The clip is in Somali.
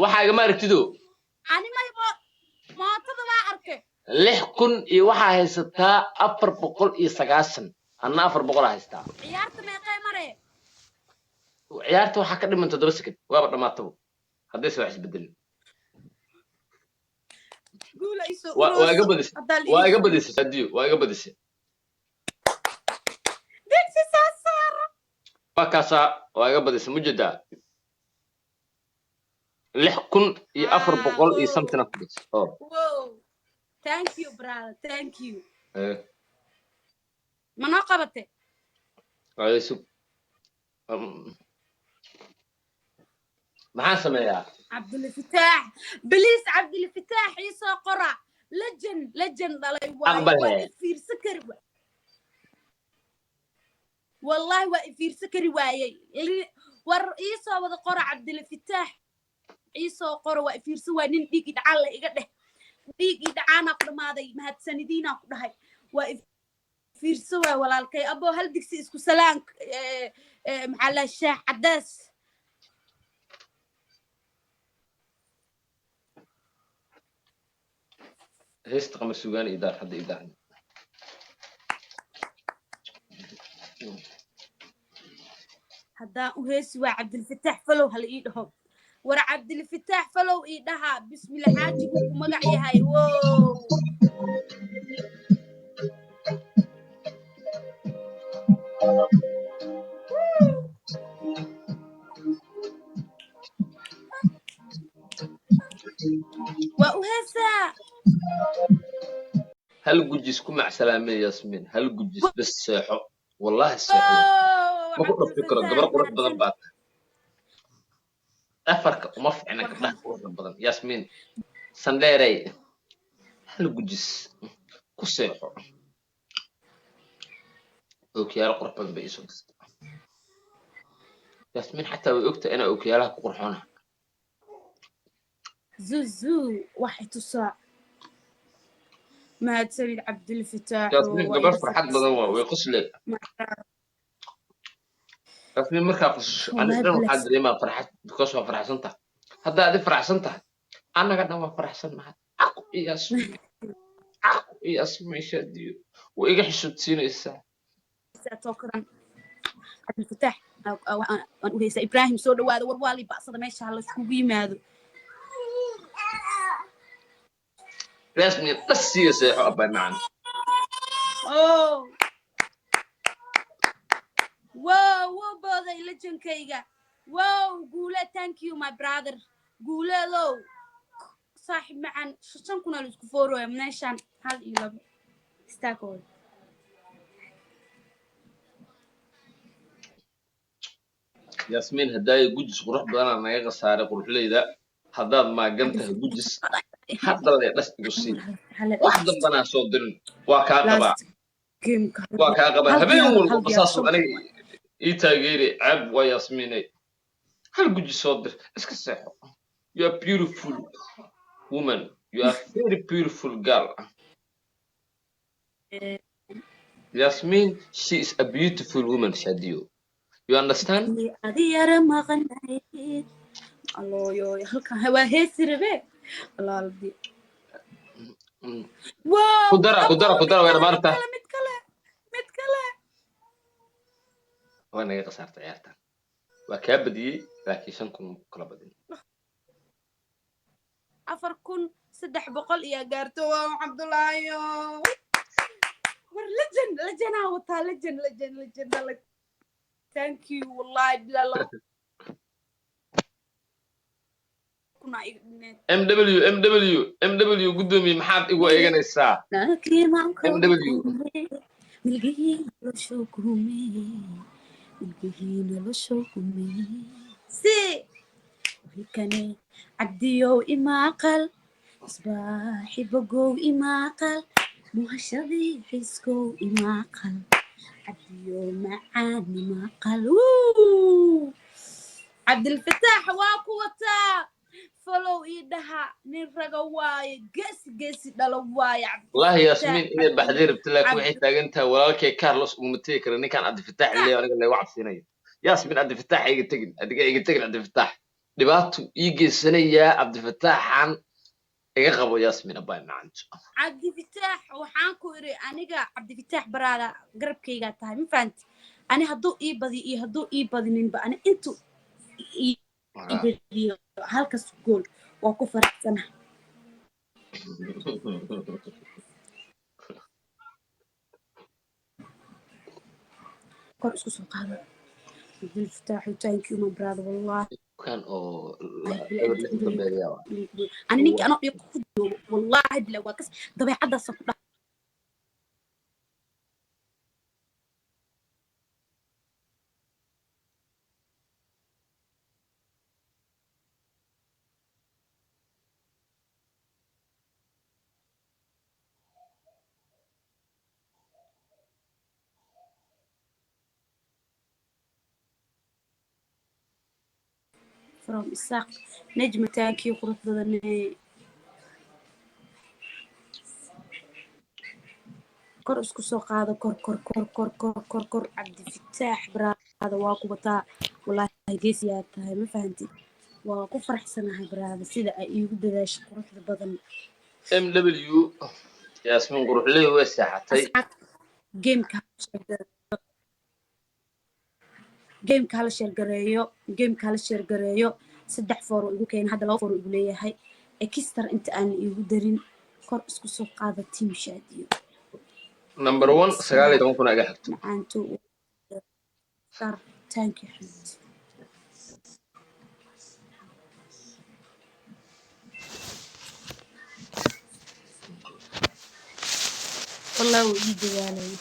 Waxaa igama aragtido. Ani may mootada waa arkay. 6000 iyo waxaa haysataa 490, anna 400 haystaa. Ciyaarta meeqee mare? Ciyaarta waxaa ka dhiman 7 second, waaba dhammaataba haddayse wax isbedelin. Guula isoo Waa iga badisay. Haddaa la Waa iga ii badisay, Sadiyo, waa iga badisay. Digsi soo saaro. Waa kaasaa, waa iga badisay, mujeedaa, 6400 iyo something ku badisay oh. Wow, thank you, brother, thank you. Eh. Ma noo qabate? Ay, sug. Maxaan sameeyaa? Cabdulfataax, please, Cabdulfataax ii soo qora. Legend, legend dhalay waaye. Aqbal. Waa He. ifiirsa kari wa, wallahi waa ifiirsa kari waayey. War ii soo wada qora, Cabdulfataax ii soo qora. Waa ifiirsa, waa nin dhiig idhacaan la iga dheh, dhiig idhacaanaa ku dhamaaday. Mahadsanidiinaa ku dhahay, waa ifiirsa waay. Walaalkay aboo, hal digsi isku salaan. Maxaa la shaah cadays. Heesta Qamar Sugaan idaar hadda idaar. Haddaan u heesi waa Cabdilfataax, follow hala ii dhaho. War Cabdilfataax, follow ii dhaha. Bismilla, xaajigu ku magac yahay. Wow. Waa u heesaa. Hal gujis ku macsalaamay, Yasmin, hal gujis bes, seexo, wallahi seexo. Wow. Ma ku dhafi karo. Cabdilfataax Gabar qurux badan mahadsan. baa tahay, afarka uma ficna gabdhaha quruxda badan. Yasmin Sandheerey, hal gujis ku seexo. Ookiyaalo qurux badan bay iisoo dirtay Yasmin, xataa way ogtahay inaa ookiyaalaha ku qurxoona. Zuzu waxay tusaa. Mahadsanid, Cabdilfataax. Yasmin waa gabar iga farxad badan waa, way qosle. Yasmin markaa qosasho ani Wallahi dhan waxaa bless. dareemaa farxad, because waa faraxsan tahay. Haddaa adi faraxsan tahay, annaga dhan waa faraxsan nahay. Aku iyo Yasmin, aku iyo Yasmin Shadiyo way iga xishoodsiinaysaa. Tookadan Cabdilfataax waan u heystaa. Ibraahim soo dhawaada. War waa lii ba'sada, meesha ha layskugu yimaado. Yasmin, dhas siiya, seexo abay macan. Oh. Wow, wow, booday legendkayga. Wow, Guule, thank you, my brother. Guuleedow, saaxiib macaan, 5,000 aa la isku foorooya meeshaan. Hal iyo labo istaagooda. Yasmin, hadaayo gujis qurux badanaa naga khasaaray quruxleyda. Haddaad maagan tahay, gujis hadda lee dhas igu sii, wax dambanaa soo dirin. Waa kaa qabaa. Last gameka. Waa kaa qabaa. Hal Habeen diyaar, walba hal diyaar, saasuu shan aniga ii taageeri. Ceeb waa, Yasminay, hal guji soo dir, iska seexo. You are beautiful woman, you are very beautiful girl. Yasmin, she is a beautiful woman, Shadiyo, you understand? Adi yara maqanayd allooyoy, halkan waa heesi rabe alaaldi. Wow. Ku dara, ku dara, ku dara, way mid dhamaantaa. kale, mid kale, mid kale. Waa naga khasaartay ciyaartan, waa kaa badiyey, laakiin 5000 ma ku kala badin. 4300 iyo gaarto. Waa Cabdulaayo. War legend, legendaa wataa, legend, legend, legend dhalay. Thank you, wallahi bilaa 2000 aa iga dhineed. MW, MW, MW, guddoomiye, maxaad igu eeganaysaa? MW. Milgihii nolosha kume, milgihii nolosha kume, si wilkane cabdiyow imaaqal, isbaaxibogow imaaqal, muhashadii xiiskow imaaqal, cabdiyow macaan imaaqal. Wuu! Cabdilfataax waa ku wataa. Follow ii dhaha, nin raga waaye, geesi geesi dhalo waaye. Wallahi Cabdilfataax. Yasmiin inay baxday rabta, laakiin waxay Cabdi taagan tahay walaalkay Carlos uguma tegi kara ninkan Cabdifataax leeyahay, aniga laygu cabsiinayo. Yasmin, Cabdifataax iga tegin, adiga iga tegin, Cabdifataax. Dhibaato ii geysanayaa Cabdifataaxan, iga qabo Yasmin abay macanto. Cabdifitaax, waxaan ku iri aniga Cabdifitaax baraada garabkaygaa tahay, ma fahanti? Ani hadduu ii badiyo iyo hadduu ii badininba, ani intuu ii badiyo halkas gool waa ku faraxsanahay. Kor isku soo qaado Cabdilfataax, thank you my brother, wallahi. Kan oo eber lix u dambeeya waa. Ani ninkii anoo dhiiqo ku joogo, wallahi bila waa kas dabeecaddaasaan ku dhac. From Isaaq Najma, thank you qurux badane. Kor isku soo qaado, kor kor kor kor kor kor kor. Cabdifitaax baraada, waa ku wataa, wallaahi geesiyaa tahay, ma fahantid? Waa ku faraxsanahay baraada sida ay iigu dadaashay quruxda badan. MW Yasmin quruxley way seexatay. Asxaabta, gameka hala share gareeyo, gameka hala share gareeyo. Saddex foor oo igu keenay, hadda laba foor oo igu leeyahay extra inta aan la iigu darin. Kor isku soo qaada, team Shaadiyo. Number one 19,000 iga xigto. Macaanto star, thank you xamid. Wallahi wuu ii dadaalay.